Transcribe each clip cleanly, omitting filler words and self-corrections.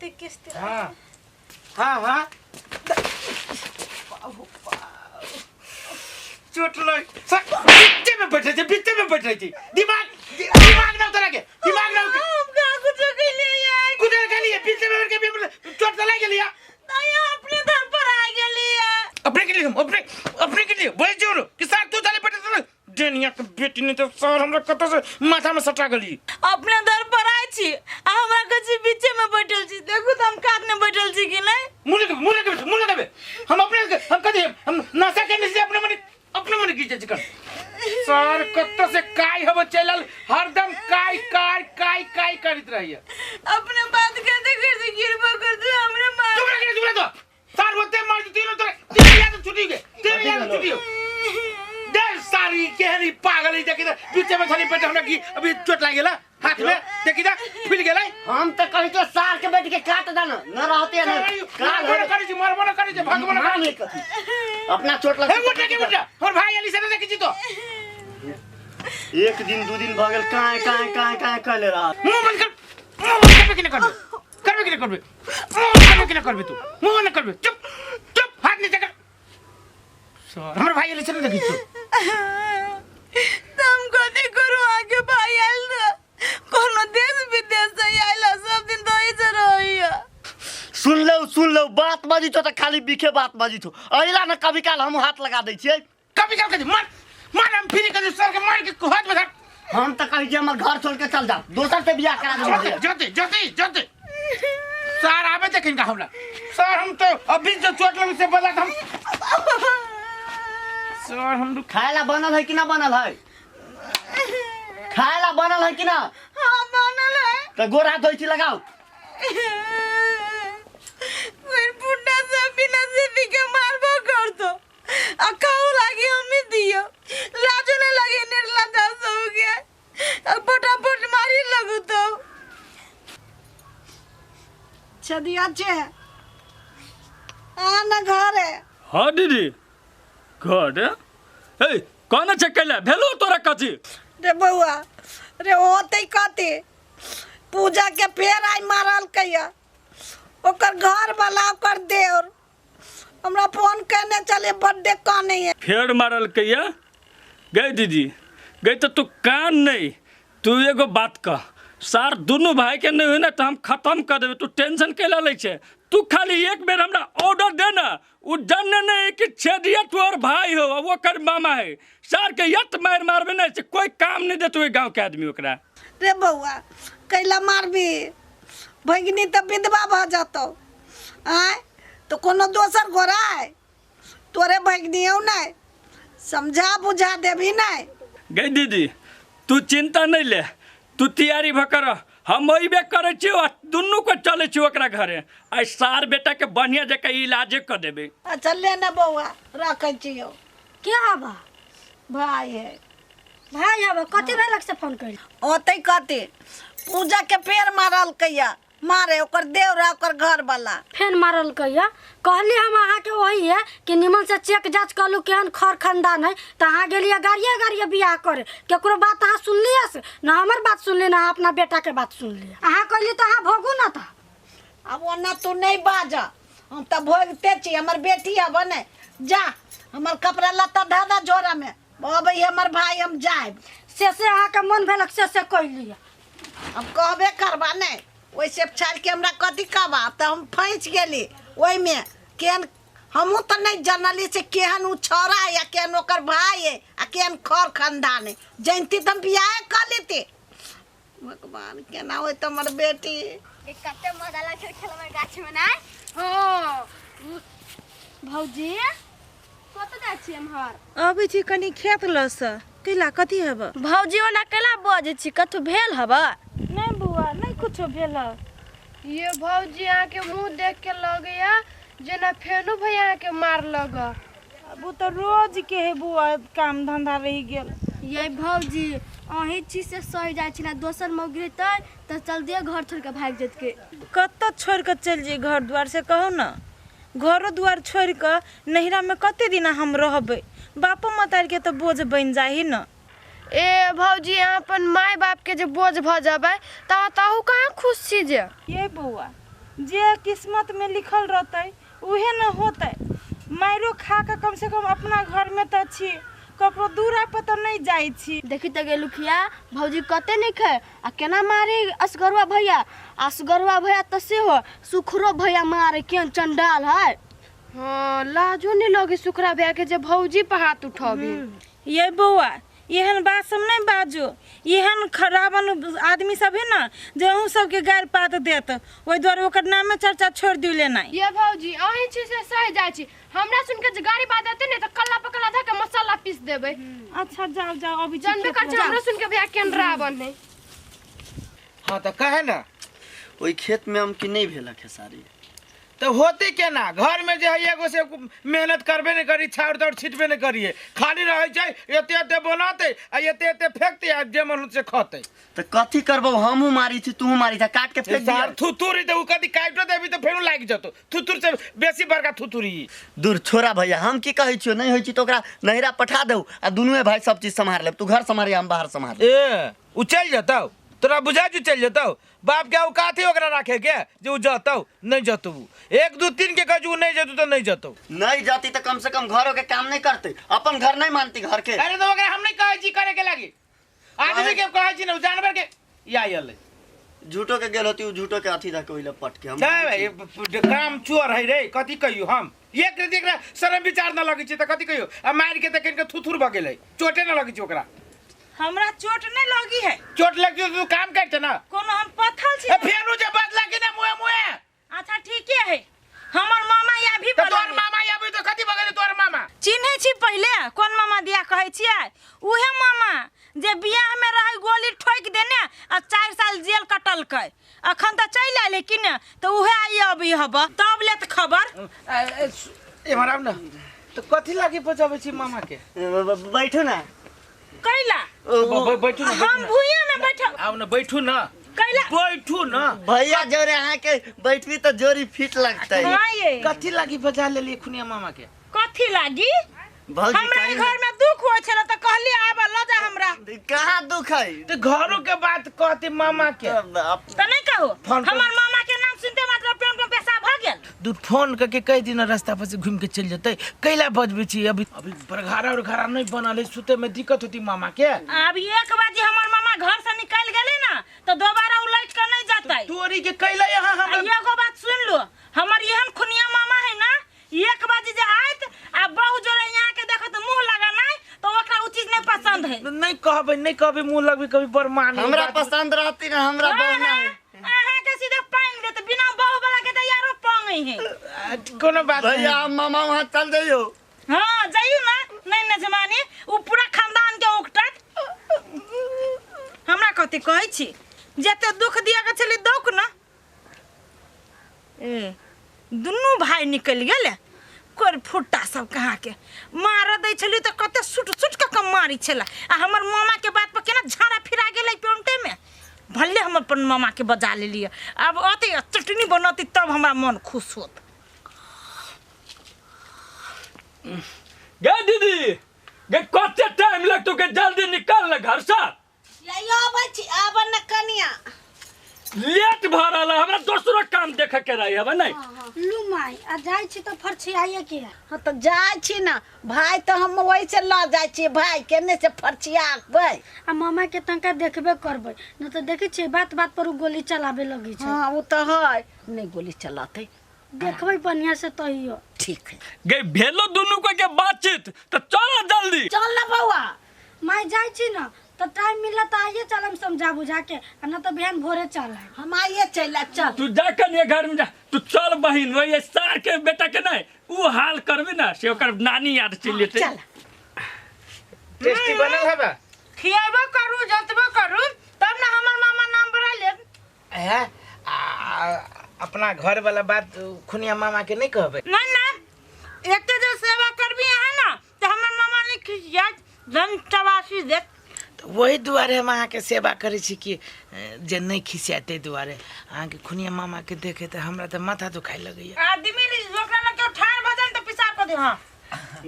कते किस्ती। हाँ हाँ हाँ, चोट लग बीचे में बैठे छे, बीचे में बैठे छे। दिमाग दिमाग ना उतरा के, दिमाग ना। हम का कुछ कइले यार? कुछ के बीचे में बैठ के चोट तो लग गेली। नहीं, अपने धर पर आ गेली। अपने के लिए, हम अपने अपने के लिए बोले जोर कि सर तू चले बैठे तो डेनिया के बेटी ने तो सर हमरा कत से माथा में सटा गेली। अपने दर पर आइ छी आ हमरा कहै छी बीचे में बैठल छी। देखू त हम कात में बैठल छी कि नहीं। मुँह लगे, मुँह लगे, मुँह लगे। हम अपने हम कथी हम नशा के से अपने मने घीचे छी। सर कत से काय हब चलल हरदम काय काय काय काय करत रहिए। अपने बात करते करते गिरबो करते हमरे मार। तुमरा के तुमरा तो सर बोलते मार तीनों तो तीन याद छुटी गए, तीन याद छुटी डर सारी केहनी पागल है। देखी पीछे में छली पेट हमरा की अभी चोट लाग गेला हाथ में, देखी दा फूल गेलै। हम त कहि के सार के बैठ के काट दन न रहते न काल करे छी, मरबो न करे छी, भगबो न करे कथी अपना चोट लग। हे उठे के उठे हमर भाई अली से देखी छी तो एक दिन दू दिन भ गेल काय काय काय काय कहले रहा। मुंह बंद कर, मुंह बंद करबे कि न करबे, करबे कि न करबे, मुंह बंद करबे कि न करबे, तू मुंह बंद करबे। चुप चुप, हाथ नीचे कर। सर हमर भाई अली से देखी छी तुम कथी करू? आगे भाई आयल न कोनो देश विदेश से आयल, सब दिन तो ऐसे रहैया। सुन लो सुन लो, बात बाजी तो खाली बीखे बात बाजी तो अइला न कभी काल हम हाथ लगा दै छियै। कभी काल कथी मार मार हम फिर कथी सर के मार के हाथ में धर। हम त कहि जे हमर घर छोड़ के चल जा, दोसर से बियाह करा देबै। जते जते जते सर आबे देखिन का हमरा सर हम तो अभी जो चोट लगी से बदला हम सर हम खाए ला बनल है कि ना बनल है? खाए ला बनल है कि ना? हां बनल है। त गोर हाथ धोइ छी लगाओ। फिर बुढ़ा से बिना से के मारबो कर दो आ खाऊ लागी हमें दियो, लाजो नहीं लगे निर्लज्जा सब के फटाफट मारी लगू तो। छदिया छे आ ना घर है। हाँ दीदी घर ए कौन छै कैला भेलो तोरा कथी? रे बउआ रे होते कथी, पूजा के फेर आई मारल कैया ओकर घर वाला ओकर देवर हमरा फोन करने चले बर्थडे कने है। फेर मारल कैया गई दीदी गई तो तू कान नहीं, तू एगो बात कह सार दुनू भाई के नहीं हुई ना तो हम खत्म कर देबे, तू टेंशन कैला लै छे? तू खाली एक बेर हमरा ऑर्डर दे ना, उ जाने नहीं कि छेदिया तोर भाई हो वो कर मामा है, सार के यत मार मारबे नहीं से कोई काम नहीं देतो गांव के आदमी ओकरा। रे बउआ कैला मारबी, भगिनी त विधवा भ जतौ आय तो कोनो दोसर गोरा है तोरे भगिनी हौ नहीं, समझा बुझा देबी नहीं। गई दीदी तू चिंता नहीं ले, तू तैयारी भ कर, हम अबे करै छी आ दुनू को चलै छी ओकरा घरे, आ सार बेटा के बढ़िया जकाँ इलाजे कर देबे। अच्छा ले ना बउआ रखै छियौ। के हबा? भाई है। भाई हबा कथी भेलक से फोन कर? ओतै कथी पूजा के पेड़ मारल कैया मारे ओकर देवरा ओकर घर वाला फेन मारल कैया। कहली हम अहाँ के वही है कि निमन से चेक जांच कलू केहन खर खानदान है, तो अहाँ गेलिए गाड़िए गाड़िए बियाह करे, केकरो बात अहाँ सुनलिए से ना हमर बात सुनली ना अपना बेटा के बात सुनलिए। अहाँ कहली तो अहाँ भोगू ना था। अब ओना तू नहीं बाज, हम तो भोगते छी, हमर बेटी अब ने जा हमर कपड़ा लत्ता धादा झोरा में अबै हमर भाई हम जायब। से अहाँ के मन भेलक से कहलिए। हम कहबे करबा नहीं वैसे छाल के हमरा कथी कहबा, तो हम फँसि गेली ओहिमे। केहन हमहूँ तऽ नहीं जानली से केहन उ छौड़ा है या केहन ओकर भाई है आ केहन खर खानदान है, जानती तऽ हम बियाहे कऽ लेती। भगवान केना होइत हमर बेटी। कते मजा लागै खेलबै गाछ में ना। हां भौजी कत जाइ छी एम्हर? अबै छी कनी खेत लसँ। कैला कथी हब? भौजी ओना कैला बजै छी, कथू भेल हब? नहीं बुआ नहीं कुछो भेल। ये भौजी अहाँके मुँह देख के लगैया जेना फेनो भैया अहाँके मार लग। अब ओ तऽ रोज के है बुआ काम धंधा रहि गेल। ये भौजी अहीं छी से सही जाइ छी ना, दोसर मौगी रहतै तऽ जल्दिए घर छोड़ के भागि जेतकै। कतऽ छोड़ के चलि जाय घर द्वार से कहू ना, घरो द्वार छोड़ के नैहरा में कते दिना हम रहबै, बापो मतारी के तऽ बोझ बनि जाही न। ए भौजी अहाँ अपन माय बाप के जे बोझ भऽ जेबै तऽ अहाँ ताहू कहाँ खुश छी जे? ये बौआ जे किस्मत में लिखल रहतै उहे न होतै। मारो खा के कम से कम अपना घर में तो छी, ककरो दूरा पर तो नहीं जाइ छी। देखी त गेलु खिया भौजी कते निक है आ केना मारी असगरुआ भैया, असगरुआ भैया त सेहो सुखरो भैया मारे केन चंडाल है। हाँ लाजो नहीं लगे सुखरा भैया के जे भौजी पर हाथ उठाबी। ये बौआ एहन बात सब नहीं बाजू, एहन खराबन आदमी सब है ना जे अहूँ सबके गारि पात देत, ओहि दुआरे ओकर नामे चर्चा छोड़ दियो लेनाइ। ये भौजी अहीं छी से सही जाइ छी, हमरा सुन के जे गारि बात देते ने त कल्ला पकला धऽ के मसाला पीस देबै। अच्छा जाओ जाओ अभी जानबे कर छी हमरा सुन के भैया केन रावण है। हां त कहे ना ओइ खेत में हम की नहीं भेला खेसारी तो होते केना, घर में जे है एगो से मेहनत करबे नहीं करी, छाउर ताउर छिटबे नहीं करिए, खाली रहे छै एते एते बनाते आ एते एते फेंकते आ जे मन से खते। त कथी करबो, हमहू मारी छी तूहू मारी छी, काट के फेंक दिया। थुथुरी त उ कथी काटो देबी त फेरो लागि जतो, थुथुर से बेसी बड़का थुथुरी। दूर छोरा भैया, हम की कहै छियो नहीं होई छी त ओकरा नहिरा पठा दऊ आ दुनुए भाई सब चीज संभाल लेब, तू घर संभाल हम बाहर संभाल। ए उ चल जतौ, तोरा बुझा जो चल जतौ, बाप के औकात ही ओकरा राखे के जे उ जतौ नहीं जतौ, 1 2 3 के कह जो नहीं जतौ तो नहीं जतौ। नहीं जाती तो कम से कम घरों के काम नहीं करते, अपन घर नहीं मानती घर के। अरे तो ओकरा हम नहीं कहै छी करे के लागी, आदमी के कहै छी न जानवर के या आयल झूठो के गेल होती, उ झूठो के अथी धके ओइला पट के हम नहीं भाई काम चोर है रे, कथी कहियो हम एक रे एकरा शरम विचार न लगै छै त कथी कहियो, आ मार के त कनि के थुथुर भ गेलै, चोटे न लगै छै ओकरा। हमरा चोट नहीं लगी है। चोट लग तो तू काम करते ना, कोनो हम पत्थर छी। फेरू जे बात लागी ना मुए मुए। अच्छा ठीक है, हमर मामा या भी तो तोर मामा या भी तो कथि बगल तोर मामा चिन्हे छी पहिले कोन मामा दिया कहै छियै, उहे मामा जे बियाह में रहे गोली ठोक देने आ 4 साल जेल कटलकै, अखन त चलि आयल कि ने त उहे आई अभी हब तब लेत खबर। एमहर आब ना त कथि लागी बजाबै छी मामा के? बैठू ना। कैला बैठू ना, हम भुइया में बैठब। आउ ना बैठू ना, कैला बैठू ना भैया, जोरे अहाँ के बैठबी त जोरी फिट लगतै। हां कथि लागी बजा लेली खुनिया मामा के? कथि लागी? हमरा घर में दुख होय छल त कहली आब ल जा हमरा। कहां दुख है? त घरो के बात कहते मामा के त नहीं कहू, हमर मामा के नाम सुनते मात्र पेट में पेशाब भ गेल। दू फोन करके कह दिन रास्ता पर से घूम के चल जतै, कैला बजबै छी अभी अभी बरघारा और घरा नहीं बनल है, सुते में दिक्कत होती मामा के। अब 1 बजे हमर मामा घर से निकल गेले ना त दोबारा उलट के नहीं जतै। तोरी के कैला यहां हमरा एगो बात सुन लो, हमर एहन खुनिया मामा है ना, 1 बजे जे आयत आ बहु जोरे यहाँ के देखत मुंह लगानाय तो ओकरा उ चीज नहीं पसंद है। नहीं कहबै, नहीं कहबै मुंह लगबी कभी बड़ मान। हमरा पसंद रहती ना, हमरा बहु ना अहाँ के सीधे पांग देत, बिना बहु वाला के त यारो पांगे है। कोनो बात नहीं भैया, मामा वहां चल जाइयो। हां जाइयो ना, नहीं न जमानी उ पूरा खानदान के उकटत। हमरा कथि कहै छी, जते दुख दिया के छली दौक ना। ए दुनू भाई निकल गेले कोर फुट्टा सब कहाँ के मार दै छली त कते सुट सुट के कम मारी छला, आ हमर मामा के बात पर केना झाड़ा फिरा गेलै पेंटे में। भले हम अपन मामा के बजा लेलिए, अब अते चटनी बनती तब हमरा मन खुश होत। गे दीदी गे कते टाइम लगतो के जल्दी निकल न घर से। यो बच्ची आब न कनिया लेट भ रहल है, हमरा दोसरो काम देखे के रही हबे नहीं। लू माई आ जाय छी त फरछियाए के। हां त जाय छी ना भाई, त हम वही से ल जाय छी भाई केने से फरछियाबै। आ मामा के तनका देखबे करबै न त देखै छी बात बात पर उ गोली चलाबे लगी छै। हां उ त है नहीं गोली चलाते, देखबै बढ़िया से तहियो ठीक है। गे भेलो दुनू को के बातचीत त चल जल्दी चल ना बौआ। माई जाय छी ना त टाइम मिलला त आइए चलम समझा बुझा के, आ न त बिहान भोरे चल हम आइए चल चल। तू जा कनिया घर में जा, तू चल बहिन वही सार के बेटा के नहीं उ हाल करबी ना से ओकर नानी याद चल जेतै। चल टेस्टी बनल हबे, खियाबो करू जतबो करू तब ना हमर मामा नाम बढ़ा लेब। है अपना घर वाला बात खुनिया मामा के नहीं कहबे? ना ना एते जे सेवा करबी अहाँ ना त हमर मामा नहीं खिसियात धन चवासी देत। तो वही दुआरे हम अहाँ के सेवा करै छी कि जे नहीं खिसियाते दुआरे अहाँ के खुनिया मामा के देखे त हमरा त माथा दुखाइ लगैया। आदमी ओकरा लग के ठाड़ भ जान त पिसाब क दे। हां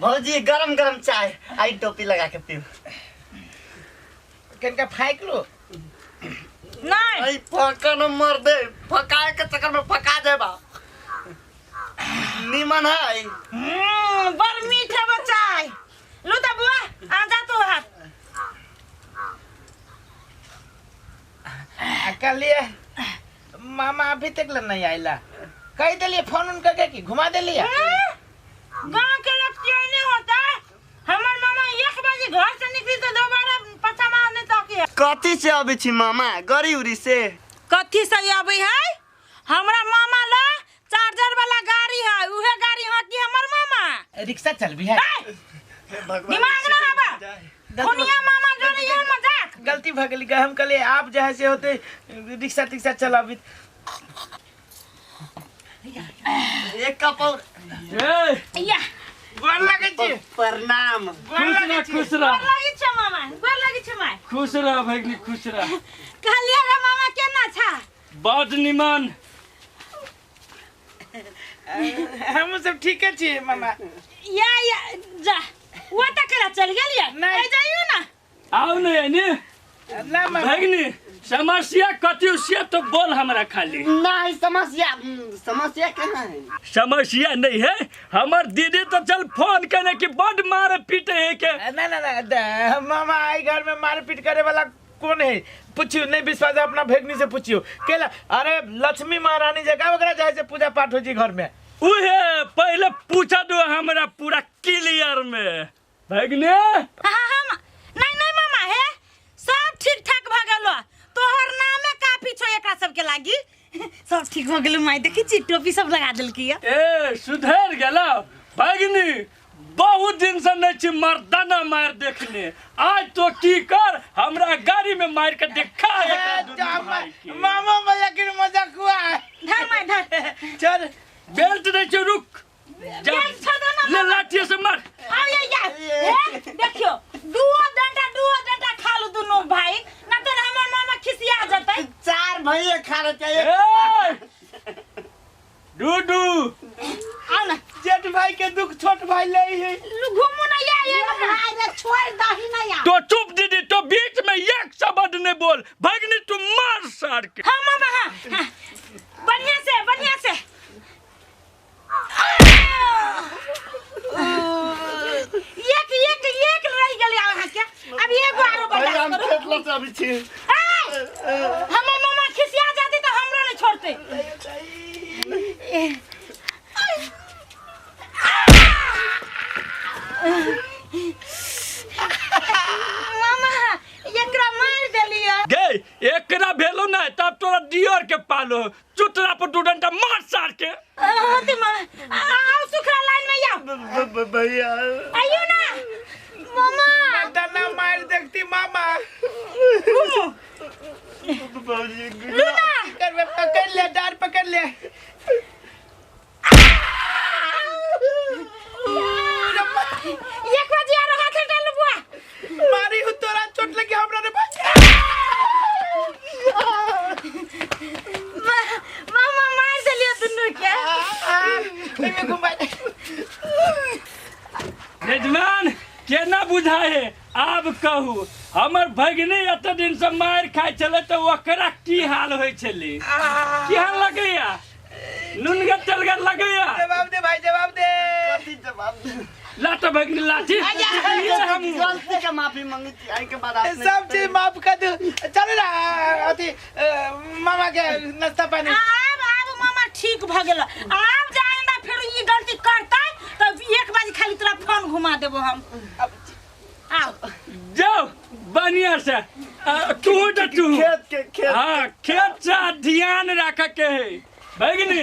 भौजी गरम गरम चाय आई टोपी लगा के पीऊ। कनका फाइक लो। नहीं आई फका न मर दे फकाए के चक्कर में फका देबा निमन है। बड़ मीठ है बच्चा लू त बुआ आ जा तू हाथ कहलिए मामा अभी तक ले नहीं आइला कह दिलिए फोन उन करके कि घुमा दिलिए। गांव के लोग क्यों नहीं होता हमर मामा 1 बजे घर से निकली तो दोबारा पछा मारने तक है। कथी से अबै छी मामा गरी उरी से? कथी से अबै है हमरा मामा ला चार्जर वाला गाड़ी है उहे गाड़ी हकी हमर मामा रिक्शा चलबी है। दिमाग ना हबा खुनिया मामा जोरे ये मजाक गलती भ गेली हम कहलिए आप जहाँ से होते रिक्शा तिक्शा चलाबित। एक कप और या गोर लागै छी। प्रणाम। खुश रह खुश रह। गोर लागै छै मामा गोर लागै छै my. खुश रह भगनी खुश रह। कहलिए रे मामा केना छा? बड निमन। हम सब ठीके छी मामा। या या जा वो तक चल गेलिए नहीं जाइयो ना आओ ने ने ना मामा भगनी समस्या कथी से तो बोल हमरा खाली। नहीं समस्या समस्या केना है? समस्या नहीं है हमर दीदी तो चल फोन करने की बड मार पीटे है के। ना ना ना मामा आई घर में मार पीट करे वाला कौन है पूछियो नहीं विश्वास है अपना भेगनी से पूछियो केला। अरे लक्ष्मी महारानी जगह वगैरह जाए से पूजा पाठ हो जी घर में उहे पहले पूछा दो हमरा पूरा क्लियर में भगनी। हां हम नहीं नहीं मामा है सब ठीक ठाक भ गेलो तोहर नामे काफी छो एकरा सब के लागी सब ठीक हो गेलो माई देखी छी टोपी सब लगा देलकी। ए सुधर गेलो भगनी बहुत दिन से नहीं छी मर्दाना मार देखने आज तो की कर हमरा गाड़ी में मार के देखा है मामा भैया के मजाक हुआ धर मार धर चल बेल्ट नहीं छो रुक बेल्ट छोड़ दो ना ले लाठी से मार। आओ ये या देखियो दुओ डंडा खा लो दोनों भाई ना तो हमर मामा खिसिया जतै। चार भैया खा रहे चाहिए डूडू आओ ना जेठ भाई के दुख छोट भाई ले है घूमू ना या ये भाई रे छोड़ दही ना या तो चुप दीदी तो बीच में एक शब्द नहीं बोल भगनी तू मार सार के। हां मामा हां बढ़िया से बढ़िया से एक एक एक रह गेल अहाँ के अब एगो आरो बर्दाश्त करू। हम खेतला से अबै छी हमर मामा खिसिया जाती तो हमरो नहीं छोड़ते। मामा एकरा मार देलियो गे एकरा भेलो ना तब तोरा दियर के पालो चुतरा पर दू डंडा मार सार के। होते मामा आओ सुखरा लाइन में आओ भैया आइयो ना मामा मर्दाना मार देखती मामा घूमो लूना करवे पकड़ ले डार पकड़ ले एक बजे आरो हाथ डाल बुआ मारी हूं तोरा चोट लगी हमरा रे मामा मार देलियो दुनू के एमे घुमा। यजमान केना बुझाए आब कहू हमर भगनी एते दिन से मार खाइ छलै तऽ ओकरा की हाल होइ छलै की हाल लगैया नुनगर तेलगर लगैया? जवाब दे भाई जवाब दे। कथी जवाब दे? लात भगनी लाठी गलती के माफी मांगी छी आई के बाद आपने सब चीज माफ कर दो। चल ना अथी मामा के नाश्ता पानी। आब आब मामा ठीक भ गेल आब जाए ना फिर ई गलती करतै तब 1 बजे खाली तोरा फोन घुमा देबो हम। आओ जाओ बढ़िया से तू तो तू खेत के खेत हां खेत से ध्यान रख के है भगनी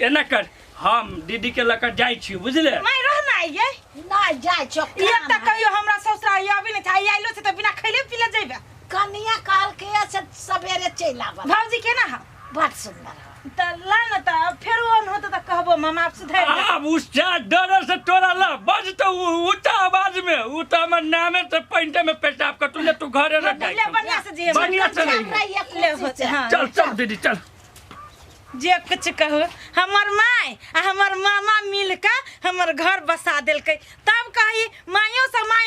एना कर हम दीदी के लकर जाई छी बुझले मैं रहना आइए ना जाय छो एक त कहियो हमरा ससुरा आबे नहीं था आइलो से त बिना खैले पीले जइबे। कनिया कहल के से सवेरे चल आब। भौजी केना ह? बड़ सुंदर ह। त ला न त फेर ओन होत त कहबो मामा आप सुधार दे। आब उस डर से तोरा ला बज तो ऊंचा आवाज में उ त हमर नामे से पैंटे में पेशाब कर तू तू घरे रख ले बढ़िया से जे बढ़िया से ले होते। हां चल चल दीदी चल। जे कुछ कहो हमर माय आ हमर मामा मिल के हमर घर बसा देलकै तब कही मायो से my